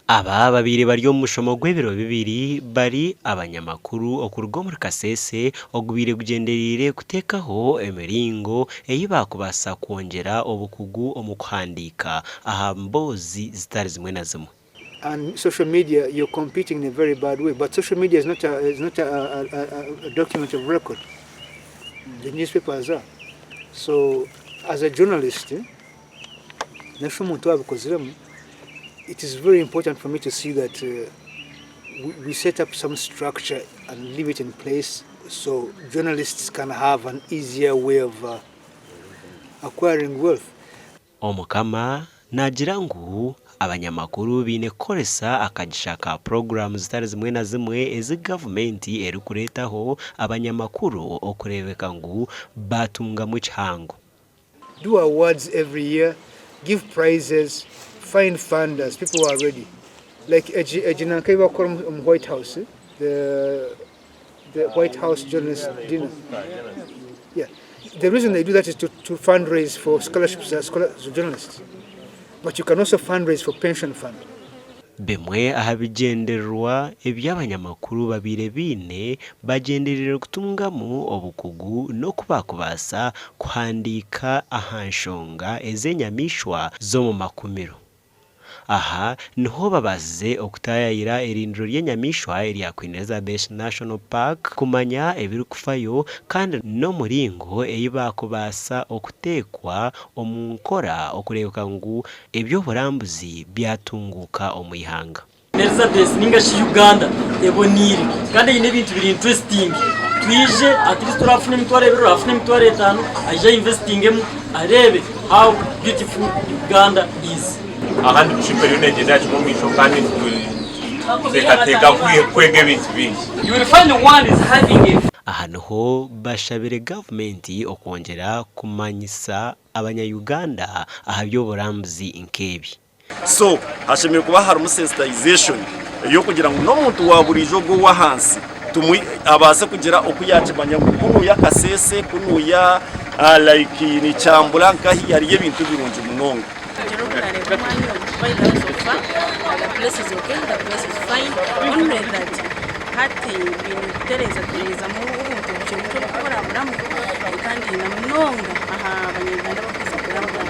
Aba babaire bari omu mushomo gw'ebiro bibiri bari abanyamakuru okuruga omuri Kasese ogubaire gugyendereire kuteekaho emiringo ei baakubaasa kwongyera obukugu omu kuhandiika aha mboozi zitari zimwe na zimwe. And social media you're competing in a very bad way but social media is not a, is not a, a, a, a document of record the newspapers are so as a journalist eh, Nashusha omuntu owabikoziremu, it is very important for me to see that we set up some structure and leave it in place so journalists can have an easier way of acquiring wealth. Omukama naagira ngu abanyamakuru baine kukoresa akagisha ka puroguraamu zitari zimwe na zimwe ezi gavumenti erikureetaho abanyamakuru okureebeka ngu baatungamu ekihango. Do awards every year, give prizes, find funders, people who are ready. Like egi egi nanka ei bakukora omu White House, the the White House journalist dinner. Yeah. The reason they do that is to, to fundraise for scholarships za scholar, journalists. But you can also fundraise for pension fund. Bimwe aha bigyendererwa ebi abanyamakuru babaire baine bagyendereire kutungamu obukugu n'oku baakubaasa kuhandiika aha nshonga ez'enyamaishwa z'omu makumiro. Aha niho babaasize okutaayaayira erindiro ry'enyamaishwa erya Queen Elizabeth National Park kumanya ebirikufayo kandi n'omuringo ei baakubaasa okuteekwa omu nkora okureebeka ngu Eby'oburambuzi byatunguuka omu ihanga. Elizabeth ninga shi Uganda eboniire kandi eine ebintu biri interesting twije at least orafuna emitwaro ebiri orafuna emitwaro etano aije ainvestingemu areebe how beautiful Uganda is. Ahandi trip eriyo negyendera kimwe omu maisho kandi nituteekateeka kwega ebintu bingi. You will find one is having a. Aha niho bashabire gavumenti okwongyera kumanyisa abanya Uganda aha by'oburambuzi nk'ebi. So hashemereire kuba harimu sensitization ey'okugira ngu n'omuntu wa buriijo ogwo ow'ahansi abaase kugira oku yaakimanya ngu kunuya Kasese, kunuya like Nikyambura nkahi hariyo ebintu birungi munonga. Kugira obu nareeba omwanya ogu by the way so far the place is okay, the place is fine only that hati baine kutereeza tereezamu obuntu bukye bukye obukuraburamu kandi na munonga aha banyarwanda abakuza kurabura.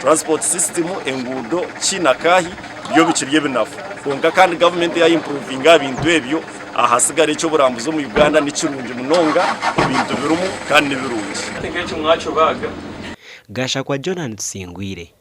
Transport system, enguudo, ki na kahi byo bikiri ebinafu kwonka kandi gavumenti ya improvinga aha bintu ebyo ahasigara eky'oburambuzi omu Uganda nikirungi munonga ebintu birimu kandi nibirungi. Gashakwa Jonan Tusingwire.